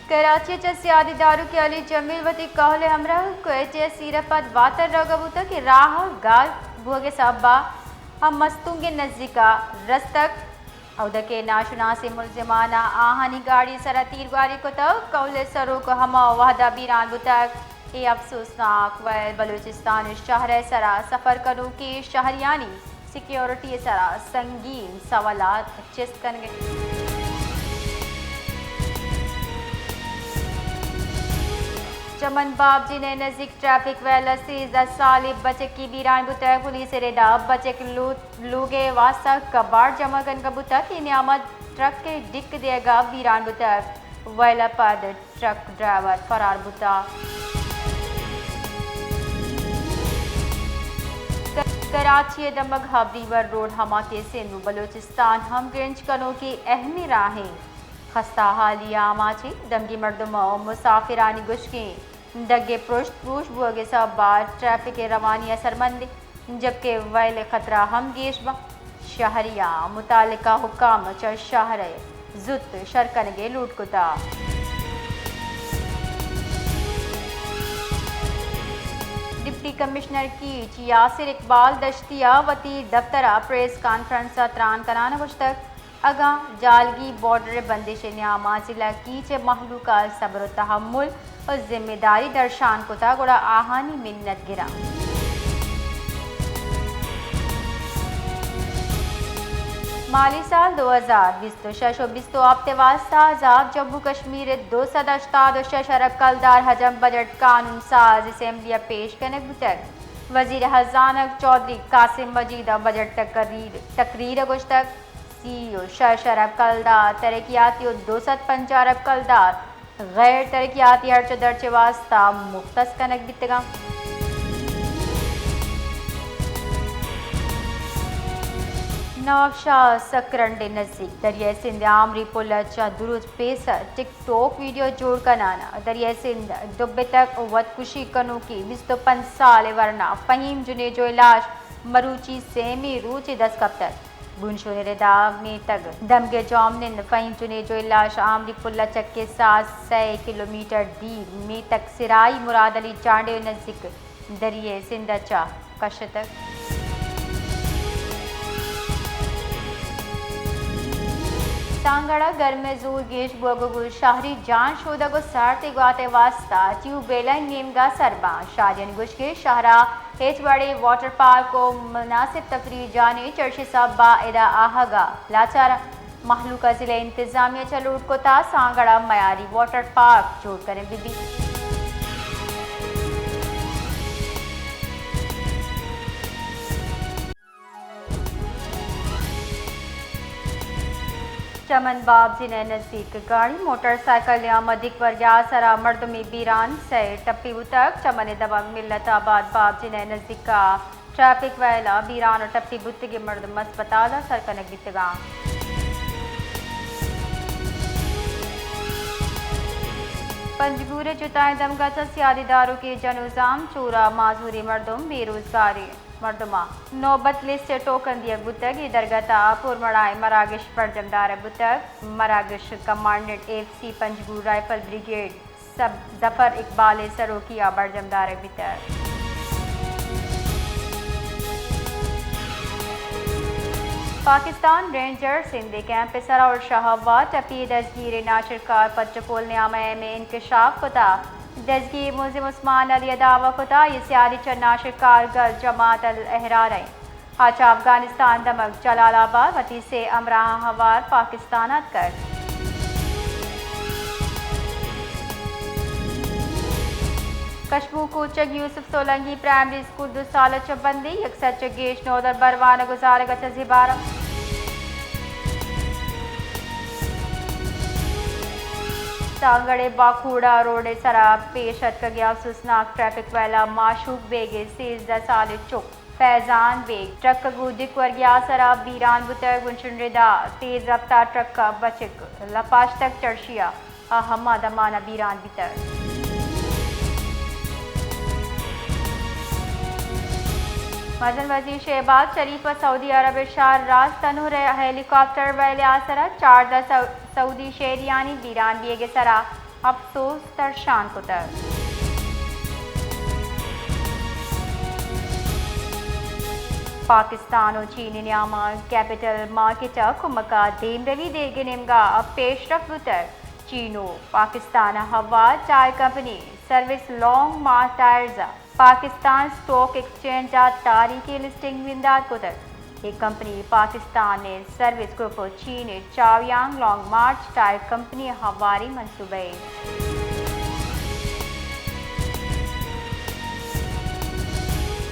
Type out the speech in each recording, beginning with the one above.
کراچی ءَ چہ سیادی داروکیں علی جمیل وتی کہول ءِ ہمراہ کوئٹہ ءَ سیر ءَ پد واتر روگ ءَ بوتگ کہ راہ ءَ گار بوگ ءِ سبب ءَ ہم مستونگ ءِ نزیک ءَ رستگ۔ اودکہ ناشناسیں ملزمان ءَ آہانی گاڑی ءِ سر ءَ تیرگواری کتگ۔ کہول ءِ سروک ہما وہد ءَ بیران بوتگ۔ اے افسوسناک ویل بلوچستان ءِ شہر ءِ سر ءَ سفر کنوکیں شہریانی سیکیورٹی ءِ سر ءَ سنگین سوالات چست کنگ ءَ۔ چمن بابجین ءِ نزیک ٹریفک ویل ءَ سیزدہ سالیں بچکے بیران بوتگ۔ پولیس ءِ رد ءَ بچک لوگ ءِ واستہ کباڑ جمع کنگ ءَ بوتگ۔ اے نیام ءَ ٹرک ءِ ڈیک دیگ ءَ بیران بوتگ۔ ویل ءَ پد ٹرک ڈرائیور فرار بوتگ۔ کراچی ءِ دمگ ہب ریور روڈ ہما کہ سندھ ءُ بلوچستان ہم گرنچ کنوکیں اہمیں راہیں خستہ حالی ءَ آماچ ایں۔ دمگی مردم ءُ مسافرانی گوشگ ایں دگ ءِ پرشت پروش بوگ ءِ سبب ءَ ٹریفک ءِ روانی اثرمند ایں، جبکہ ویل ءِ خطرہ ہم گیش بنت۔ شہریاں متعلقہ حکام ءَ چہ شہر ءَ زوت شر کنگ ءِ لوٹ کتگ۔ ڈپٹی کمشنر کیچ یاسر اقبال دشتی ءَ وتی دفتر ءَ پریس کانفرنس ءَ تران کنان ءَ گوشتگ، اگاں جالگی بارڈر ءِ بندش ءِ نیام ءَ ضلع کیچ ءِ مہلوک ءَ صبر ءُ تحمل ءُ ذمہ داری درشان کتگ، گڑا آہانی منت گراں۔ مالی سال دو ہزار بیست ءُ شش ءُ بیست ءُ ہپت ءِ واستہ عذاب جموں کشمیر ءِ دو سد ہشتاد ءُ شش ارب کلدار حجم بجٹ قانون ساز اسمبلی ءَ پیش کنگ بوتگ۔ وزیر خزانہ چوہدری قاسم مجید ءَ بجٹ تقریر، تقریر ءَ گوشتگ، سی ءُ شش ارب کلدار ترقیاتی ءُ دو سد پنجاہ ارب کلدار غیر ترقیاتی ہرچ ءُ درچ ءِ واستہ مختص کنگ بیتگ اَنت۔ نوابشاہ سکرنڈ ءِ نزیک دریائے سندھ ءِ آمری پل ءَ چہ دو روچ پیسر ٹک ٹاک ویڈیو جوڑ کنان ءَ دریائے سندھ ءَ ڈبتگ ءُ وتکشی کنوکیں بیست ءُ پنچ سالیں ورنا فہیم جنیجو ءِ لاش مروچی سیمی روچ ءَ دست کپتگ۔ بنشون ءِ ردا میتگ دمگ ءِ جوامنند فہیم جنیجو ءِ لاش آمری پل ءَ چکے ساز سئے کلومیٹر دیر میتگ سرائی مراد علی چانڈیو ءِ نزیک دریائے سندھ ءَ چہ کشتگ۔ سانگڑ ءَ گرم ءِ زور گیش بوگ ءَ گوں شہری جان شودگ ءُ سارتی گوات ءِ واستہ ٹیوب ویلانی نیمگ ءَ سر باں۔ شہریانی گوشگ ایں شہر ءَ ہچ وڑیں واٹر پارک ءُ مناسب تفریح جاھے چرشی سبب ءَ ادا آھگ ءَ لاچار اَنت۔ مھلوک ءَ ضلع انتظامیہ ءَ چہ لوٹ کتگ سانگڑ ءَ معیاری واٹر پارک جوڑ کنگ بہ بیت۔ چمن بابجین ءِ نزیک گاڑی موٹر سائیکل ءِ نیام ءَ ڈیک ورگ ءِ آسر ءَ مردمے بیران، سئے ٹپی بوتگ۔ چمن ءِ دمگ ملت آباد بابجین ءِ نزیک ءَ ٹریفک ویل ءَ بیران ءُ ٹپی بوتگیں مردم ہسپتال ءَ سر کنگ بیتگ اَنت۔ پنجگور ءِ جتائیں دمگ ءَ چہ سیادی داروکیں جن ءُ زام چور ءَ معذوریں مردم بے روزگاریں مردماں نوبت لسٹ ءِ ٹوکن دیگ بوتگ۔ اے درگت ءَ پرمڑائیں مراگش برجم دارگ بوتگ۔ مراگش commandant F C Panjgur rifle brigade سب ظفر اقبال ءِ سروکی ءَ برجم دارگ بیتگ۔ پاکستان رینجرز سندھ ءِ کیمپ ءِ سرا ارشا حوا ٹپی ءِ دزگیر ءِ ناشرکار پٹ ءُ پول نیام ءَ ایم اے انکشاف کتگ۔ دزگیر ملزم عثمان علی ءَ دعوی کتگ، آئی ءِ سیادی چہ ناشرکار گل جماعت الاحرار ءَ اِنت۔ آ چہ افغانستان دمگ جلال آباد وتی سے ہمراہاں ہوار پاکستان ءَ اتکگ۔ کشمور کوچگ یوسف سولنگی پرائمری اسکول دو سال ءَ چہ بندی، یک سد چہ گیش نودربر وانگ ءُ زانگ ءَ چہ زبھر اَنت۔ سانگڑ ءِ باکھوڑہ روڈ ءِ سرا پیش اتکگیں افسوسناک ٹریفک ویل ءَ معشوق بیگ ءِ سیزدہ سالیں چک فیضان بیگ ٹرک ءَ گوں ڈیک ورگ ءِ آسر ءَ بیران بوتگ۔ بنشون ءِ ردا تیز رفتار ٹرک ءَ بچک لپاشتگ، چرشی ءَ آ ہما دمان ءَ بیران بیتگ۔ مزن وزیر شہباز شریف ء سعودی عرب ء شہر راس تنور ء ہیلی کاپٹر ویل ء آسر ء چاردہ سعو-، سعودی شہریانی بیران بیگ ء سرا افسوس درشان کتگ۔ پاکستان و چین نیاما کیپٹل مارکیٹ ء کمک ء دیمروی دیگ ء نیمگا پیشرفت بوتگ۔ چین و پاکستان ء ہوار tyre company service long march tyres ء پاکستان اسٹاک ایکسچینج ء تاریخی لسٹنگ بندات کتگ۔ اے کمپنی پاکستان ء سروس گروپ ء چین ء Chaoyang long march tyre company ء ہواری منصوبہ ء۔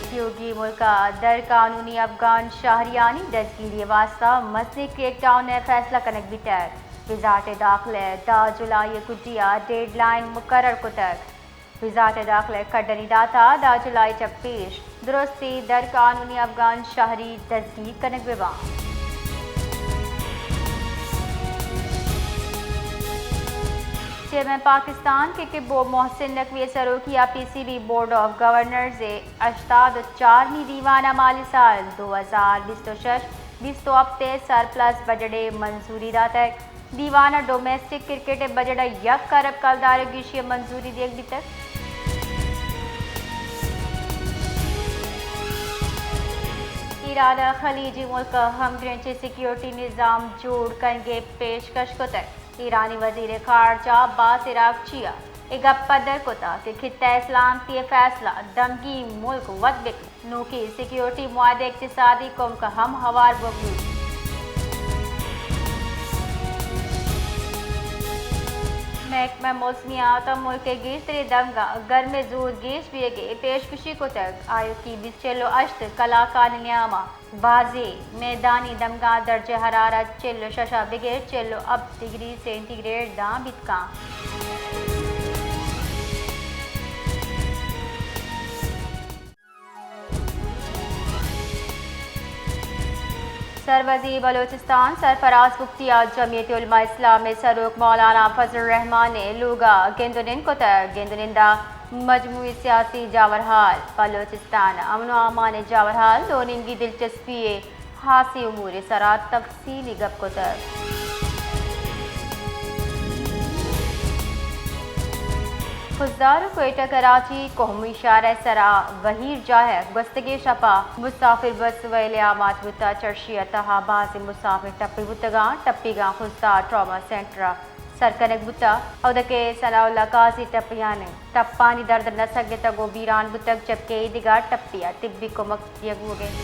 سیوگی ملک ء در قانونی افغان شہریانی دزگیری ء واستہ مزنیں کریک ڈاؤن ء فیصلہ کنگ بیتگ۔ وزارت داخلہ ء دہ جولائی ء گڈی ء ڈیڈ لائن مقرر کتگ۔ وزارت داخلہ ء کڈنی دات ء دہ جولائی چہ پیش درستی در قانونی افغان شہری دزگیر کنگ بہ باں۔ چیئرمین پاکستان کے کے بو محسن نقوی ء سروکی ء P C B board of governors ء ہشتاد و چارمی دیوان ء مالی سال دو ہزار بیست و شش بیست و ہپت ء سرپلس بجٹ ء منظوری داتگ۔ دیوان ء ڈومیسٹک کرکٹ ء بجٹ ء یک ارب کلدار ء گیشی ء منظوری دیگ بیتگ۔ ایران ء خلیجی ملک ء ہمگرنچیں سیکیورٹی نظام جوڑ کنگ ء پیشکش کتگ۔ ایرانی وزیر خارجہ عباس عراقچی ء اے گپ پدر کتگ کہ خطہ ء سلامتی ء فیصلہ دمگی ملک وت بہ کنت۔ نوکیں سیکیورٹی معاہدہ اقتصادی کمک ء ہم ہوار بوگ بوت۔ محکمہ موسمیات ء ملک ء گیشتریں دمگاں گرم ء زور گیش بیگ ء پیشگوشی کتگ۔ آئی او کی بیست چل و ہشت کلاکانی نیام ء بازیں میدانی دمگاں درجہ حرارت چل و شش ء بگر چل و ہپت ڈگری سینٹی گریڈ داں بیت کنت۔ سروزیر بلوچستان سرفراز بگٹی ء جمعیت علماء اسلام ء سروک مولانا فضل الرحمان ء لوگ ء گند ء نند کتگ۔ گند ء نند ء مجموعی سیاسی جاورحال، بلوچستان امن و امان ء جاورحال، دو نیمگی دلچسپی ء ہاسی امور ء سرا تفصیلی گپ کتگ۔ خضدار ء کوئٹہ کراچی قومی شاہراہ ء سرا وہیر جاہ ء گوستگیں شپ ء مسافر بس ویل ء آماچ بوتگ۔ چرشی ء تہا بازیں مسافر ٹپی بوتگاں۔ ٹپیگاں خضدار ٹراما سینٹر ء سر کنگ بوتگ۔ اود ء کہ ثناء اللہ قاضی ٹپیانی ٹپانی درد نہ سگتگ و بیران بوتگ، جبکہ اے دگہ ٹپی ء طبی کمک دیگ بوگ ء انت۔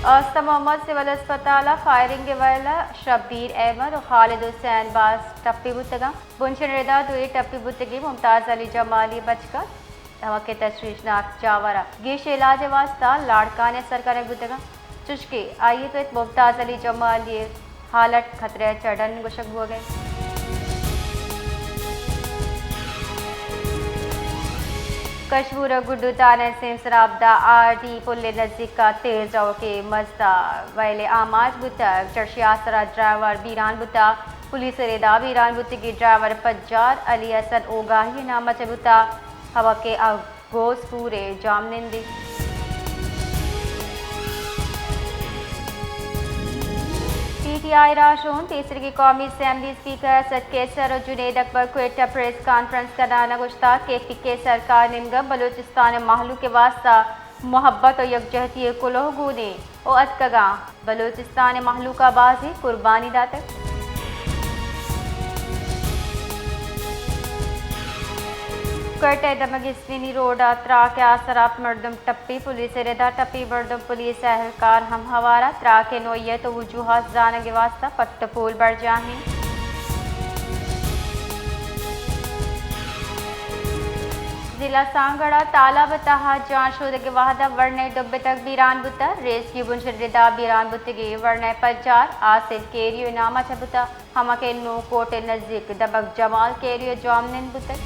آستہ محمد سول اسپتال ء فائرنگ ء ویل ء شبیر احمد و خالد حسین باز ٹپی بوتگاں۔ بنشن ردا دوئیں ٹپی بوتگیں ممتاز علی جمالی بچک ات۔ ہمکہ تشویشناک جاور ء گیش علاج ء واستہ لاڑکان ء سر کنگ بوتگاں، چشکہ آئی ء پت ممتاز علی جمالی ء حالت خطرہ ء چہ ڈن گوشگ بوگ ء انت۔ کشمور ء گڈو تھانہ ء سیم سرابدہ آر ڈی پل ء نزیک ء تیز روکیں مزد ء ویل ء آماچ بوتگ، چرشی آسر ء ڈرائیور بیران بوتگ، پولیس ء ردا بیران بوتگیں ڈرائیور پجار علی حسن اوگاہی ء نام ء چہ بوتگ۔ ہبکہ ء گوسپور ء جام نندی۔ پی ٹی آئی راہشون پیسریگیں قومی اسمبلی اسپیکر اسد قیصر و جنید اکبر کوئٹہ پریس کانفرنس کنان ء گوشتگ کہ پی کے سرکار نیمگ ء بلوچستان ء مہلوک ء واستہ محبت و یکجہتی ء کلوہ گون انت و اتکگاں۔ بلوچستان ء مہلوک ء بازیں قربانی داتگ۔ کوئٹہ ء دمگ اسپینی روڈ ء تراک ء آسر ہپت مردم ٹپی، پولیس ء ردا ٹپی مردم پولیس ء اہلکار ہم ہوار ات۔ تراک ء نوعیت و وجوہات زانگ ء واستہ پٹ ء پول برجاہ انت۔ ضلع سانگڑ ء تالاب ء تہا جان شودگ ء وہد ء ورنئے ڈبتگ بیران بوتگ۔ ریسکیو بنشن ء ردا بیران بوتگیں ورنئے پجار آصف کیریو ء نام ء چہ بوتگ۔ ہمکہ نوکوٹ ء نزیک دمگ جمال کیریو ء جواب نند بوتگ۔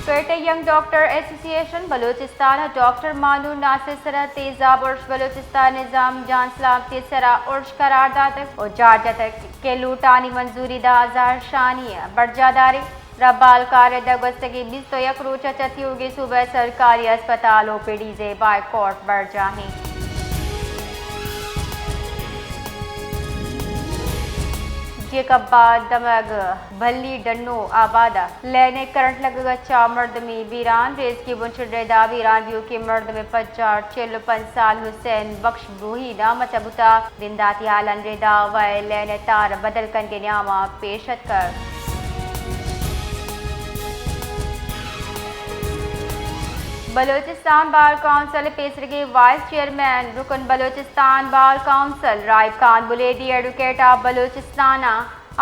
کوئٹہ ینگ ڈاکٹر ایسوسی ایشن بلوچستان ء ڈاکٹر مانو ناصر سرا تیزاب ارش بلوچستان نظام جان سلامتی سرا ارش قرار داتگ و جار جتگ کہ لوٹانی منظوری داں ہزار شانی ء برجاہ داریں۔ ربال کارندہ گوستگیں بیست و یک روچ ء چہ تیوگیں صوبہ سرکاری اسپتال او پی ڈیز ء بائیکاٹ برجاہ انت۔ جیکب آباد دمگ بھلی ڈنو آباد ء لین ء کرنٹ لگگ ء چہ مردمی بیران، ریزکی بنچل ردا بیران دیوکیں مردم ء پجار چل و پنچ سال حسین بخش بروہی نام ء چہ بوتا۔ بنداتی حالان ردا وئے لین ء تار بدل کنگے نیاما پیش اتکگ۔ بلوچستان بار کونسل پیسرگیں وائس چیئرمین رکن بلوچستان بار کونسل رائب خان بلیدی ایڈوکیٹ آف بلوچستان ء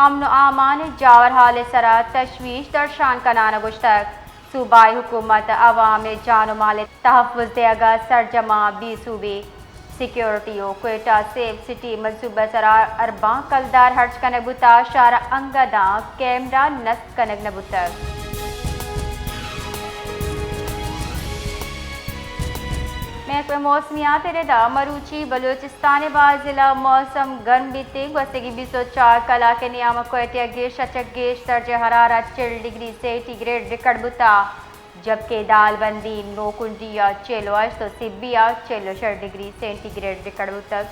امن و امان ء جاور حال ء سرا تشویش درشان کنان ء گوشتگ صوبائی حکومت عوام ء جان و مال ء تحفظ دیگ ء سرجم ء بی صوبے سیکیورٹی و کوئٹہ سیف سٹی منصوبہ سرا ارباں کلدار ہرچ کنگ بوتا، شہر انگہ داں کیمرہ نصب کنگ نہ بوتگ۔ محکمہ موسمیات ء ردا مروچی بلوچستان ء باز ضلع موسم گرم بیتیں، گوستگی بیست و چار کلاک ء نیام ء کوئٹہ ء گیش ء چہ گیش درجہ حرارت چل ڈگری سینٹی گریڈ ریکارڈ بوتا۔ جبکہ دالبندی، نوکنڈی ء چل و ہشت و سبی ء چل و شش ڈگری سینٹی گریڈ ریکارڈ بوتگ۔